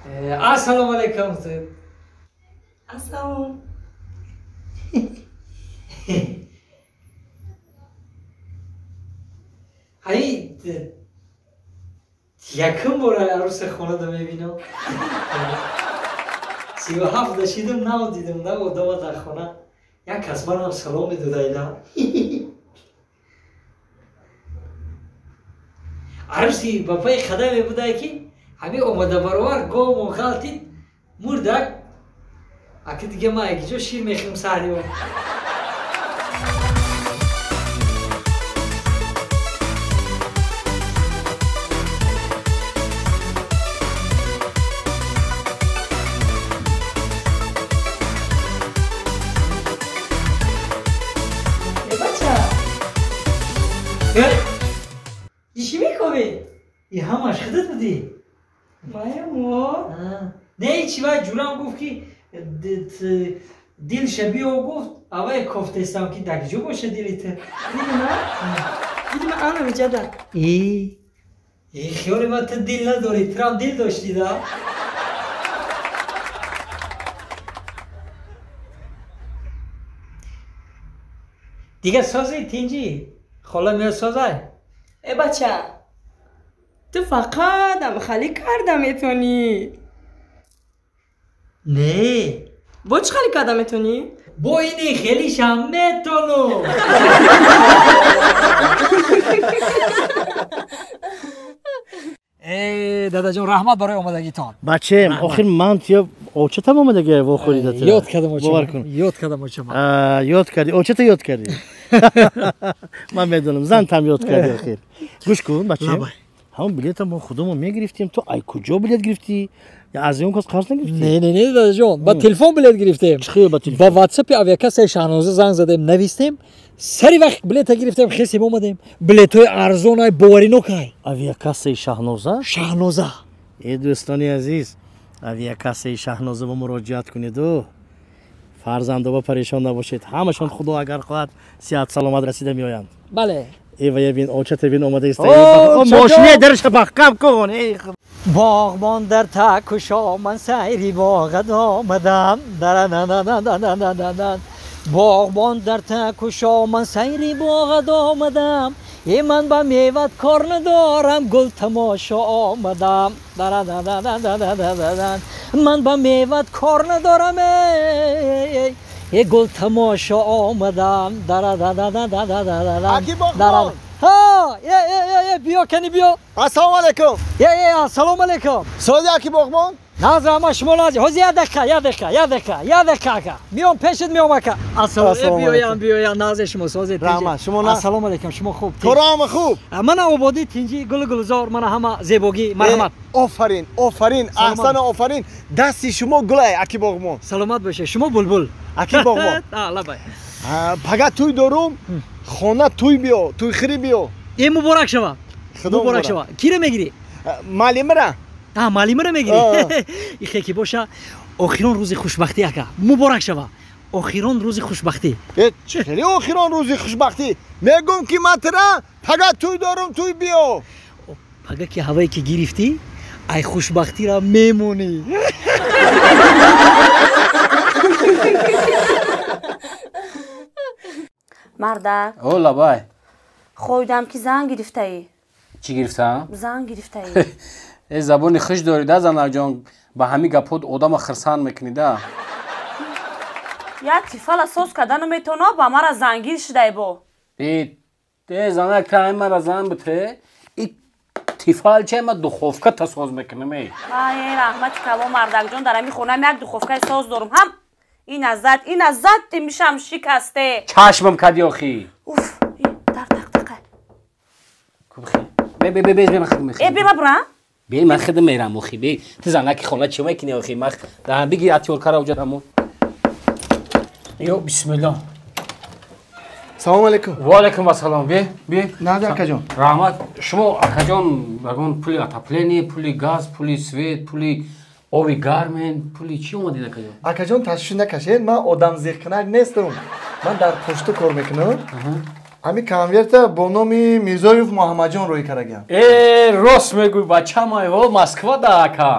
Ассалому алайкум. Ассалом. Ай, якум бор аруса хонада мебинам. 37 дашидам, нав дидам, нав одама дар хона. Як кас манам салом медодайда. Аруси ба паи қадаме будай ки ҳамин омада баровар говмон ғалтид, мурдак. Аки дига ман якиҷо шир мехӯрам саҳрио. Чӣ мекобӣ? И ҳамаш худат будӣ? Маямо. Не, чи вай ҷурам гуфт ки дилша биё гуфт, авай кофтестам ки дар киҷо боша дили ту. Дили ман? Дили ман ана миҷада. И хиёли ман ту дил надорӣ, турам дил доштӣ да? Дига созӣ тинҷӣ? Хола меосозай? Э бача, ту фақат амхалӣ карда метонӣ. Не. Бо чӣ хали карда метонӣ? Бо ини хелишам метонам. Э, дадаҷон, раҳмат барои омадагитон. Бачаем, охир ман тия очатам омадаги вохӯрида. Ёд кардам очам. Ёд кардам очам. Ёд кардӣ, очата ёд кардӣ. Ман медонам, зантам ёд кардӣ охир. Гӯш кун, бачаем. Ҳамон билета мо худамон мегирифтем, ту ай куҷо билет гирифтӣ? Аз он кас қарз нагирифтӣ? Не, не, не, дадаҷон, ба телефон билет гирифтем. Чӣ ба телефон? Ба WhatsApp авиакассаи Шаҳноза занг задем, навистем. Сари вақт билета гирифтем, хесем омадем. Билетҳои арзон ай, боваринок ай. Авиакассаи Шаҳноза? Шаҳноза. Э, дӯстони азиз, авиакассаи Шаҳноза ба муроҷиат кунеду фарзандоба парешон набошед. Ҳамашон Худо агар хоҳад сиҳат саломат расида меоянд. Бале. Э, вая бин, очата бин омада иста. Мошине дарша маҳкам кун. Боғбон дар такушо ман сайри боғат омадам. Боғбон дар такушо ман сайри боғат омадам. Э ман ба меват кор надорам, гул тамошо омадам. Ман ба меват кор надорам, э гул тамошо омадам. Аки боғбон! Ҳа, э э э биё, кани биё. Ассалому алайкум. Э э ассалому алайкум. Сози аки боғбон? Наз раҳмат, шумо наз. Ҳозир як дақиқа, як дақиқа, як дақиқа, як дақиқа ака. Миём пешит миём ака. Ассалому биёям, биёям, назе шумо сози тинҷи. Раҳмат, шумо наз. Ассалому алайкум, шумо хуб. Корама хуб. Мана ободӣ тинҷи, гул гулзор, мана ҳама зебогӣ, марҳамат. Офарин, офарин, аҳсан офарин. Дасти шумо гулай аки боғбон. Саломат бошед, шумо булбул. Аки боғбон. А, лабай. Пага туй дорум, хона туй биё, туйхӯрӣ биё. Э, муборак шава. Муборак шава. Киро мегирӣ? Маълимара. А, маълимара мегирӣ? Ихе ки боша, охирон рӯзи хушбахтӣ ака. Муборак шава. Охирон рӯзи хушбахтӣ. Э, чӣ хеле охирон рӯзи хушбахтӣ? Мегӯм ки ман тира пага туй дорум, туй биё. Пага ки ҳавае ки гирифтӣ, ай хушбахтира мемонӣ. Мардак. О, лабай. Хойдам ки зан гирифтаӣ. Чӣ гирифтаам? Зан гирифтаӣ. Э, забони хуш дорӣ да, занаҷон, ба ҳамин гапҳо одама хирсанд мекунӣ да. Як тифала соз карда наметавона, ба мара зангир шудай бо. Э, э, занак, та мара зан бите. И тифал че ма духовка та соз мекунам э. Ай, раҳмати калон мардакҷон, дар ҳамин хонаам як духовкаи соз дорум. Ҳам ина зад, ина зад, мишам шикасте. Чашмам кади охи. Уф, дар тақ тақа. Кубхи. Бе бе бе бе ман хидм мехӯрам. Э, бе ма бура? Бе ман хидм мерам охи, бе. Ту занаки хона чӣ мекунӣ охи? Ман да бигир атёркара уҷа тамом. Ё бисмиллоҳ. Салом алейкум. Ва алейкум ассалом. Бе, бе. Нади акаҷон. Раҳмат. Шумо акаҷон ягон пули отопление, пули газ, пули свет, пули оби гармен, пули чӣ омадед акаҷон? Акаҷон, ташвиш накашед, ман одамзиқкунак нестам. Ман дар пошта кор мекунам. Ҳамин конверта бо номи Мирзоев Муҳаммадҷон рӯй кардагиам. Э, рост мегӯй, бачамай, ҳо, Москва да ака.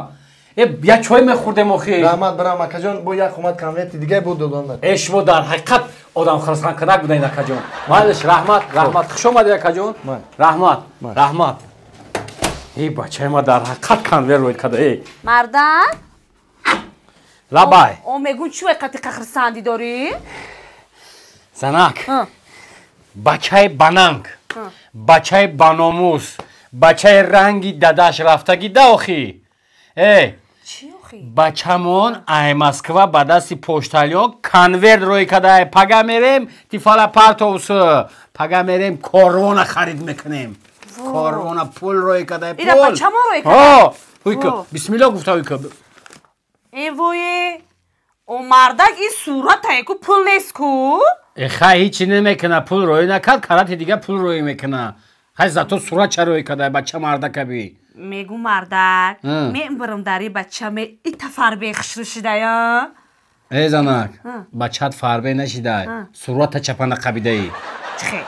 Я чой мехӯрдем охи. Раҳмат барам акаҷон, бо як омад конверти дига буд додам. Э шумо дар ҳақиқат одам хурсандкунак будаед акаҷон. Майлаш, раҳмат, раҳмат. Хуш омадед акаҷон. Раҳмат, раҳмат. Эй бачаи ма дар ҳақиқат конверт рӯй када. Эй. Мардан? Лабай. О мегун чӣ вай қати хурсандӣ дорӣ? Занак. Бачаи бананг. Бачаи баномус. Бачаи ранги дадаш рафтагӣ да охи. Эй. Бачамон ай Москва ба дасти почтальон конверт рӯй када. Пага мерем Тифала партовс. Пага мерем корвона харид мекунем. Корвона пул рӯй када. Ира бачамон рӯй када. Ҳо, бисмиллоҳ гуфта ҳуйка. Э вое, о мардак ин суратае ку пул нест ку? Э хай ҳичи намекуна, пул рӯй накард, карати дига пул рӯй мекуна. Хай зато сурат ча рӯй када бача мардакаби. Мегу мардак, мебарам дари бача ме ита фарбе хушрӯ шидая. Э занак, бачат фарбе нашидай, сурата чапана қабидаи. Чихе?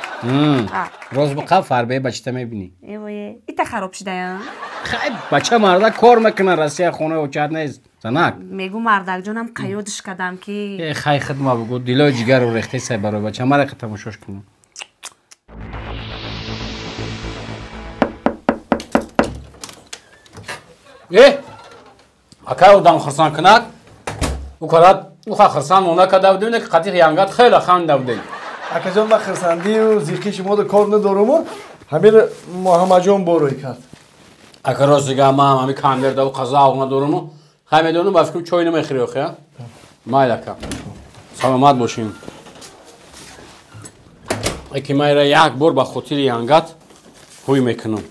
Роз биқа фарбе бачата мебинӣ. Э вое, ита хароб шидая. Хай бача мардак кор мекуна, Россия хонаи очат нест. Занак. Мегу мардак ҷонам қаёдиш кадам ки. Э хай хидма бугу, дилои ҷигарро рехтаи сай барои бача, мара тамошош кунам. Э акай одам хурсандкунак, ӯ карад уха хурсанд монда карда будем, ки қатиқ янгат хеле ханда будем. Акаҷон, ман хурсандию зиқи шуморо кор надоруму, ҳамин Муҳаммадҷон борӯй кард. Ака рост дига ман ҳамин конвертаву қаза надоруму, хай медонам ба фикрам чой намехӯри охи, а? Майли ака. Саломат бошем. Эки майра як бор ба хотири янгат ҳуй мекунам.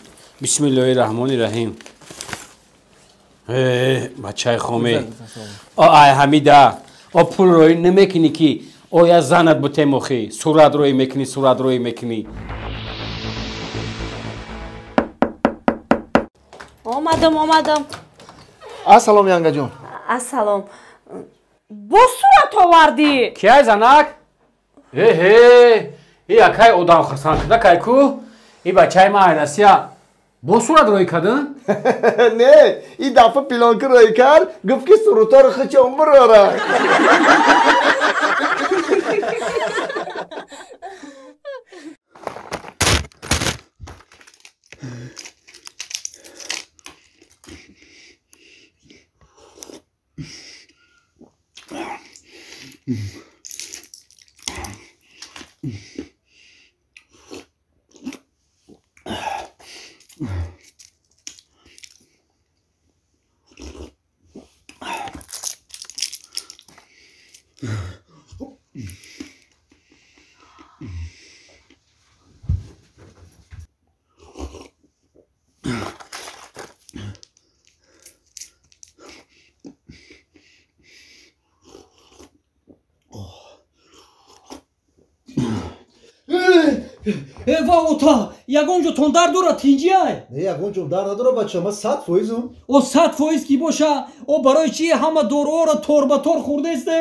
Бисмиллоҳи раҳмони раҳим. Э бачаи хоме. О ай Ҳамида, о пул рӯй намекунӣ ки оя занат бутем охи, сурат рӯй мекунӣ, сурат рӯй мекунӣ. Омадам, омадам. Ассалом янгаҷон. Ассалом. Бо сурат овардӣ? Кияй занак? Эҳе, и акай одам хурсандкунак ай ку? И бачаи ма ай Россия бо сурат рӯй кардин? Не, и дафъа пилонка рӯй кард, гуфт ки сурутаро хичон бирора. Э ва ота, ягон ҷо тон дард дорад, тинҷиай? Не, ягон ҷо дард надорад бача, ман 100%-ум. О 100% ки боша, о барои чи ҳама доруҳоро тор ба тор хӯрдесте?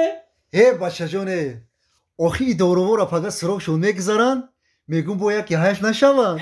Э бачаҷоне, охи и доруҳоро пага срокшон мегузаранд, мегӯм бо яке ҳайф нашаванд.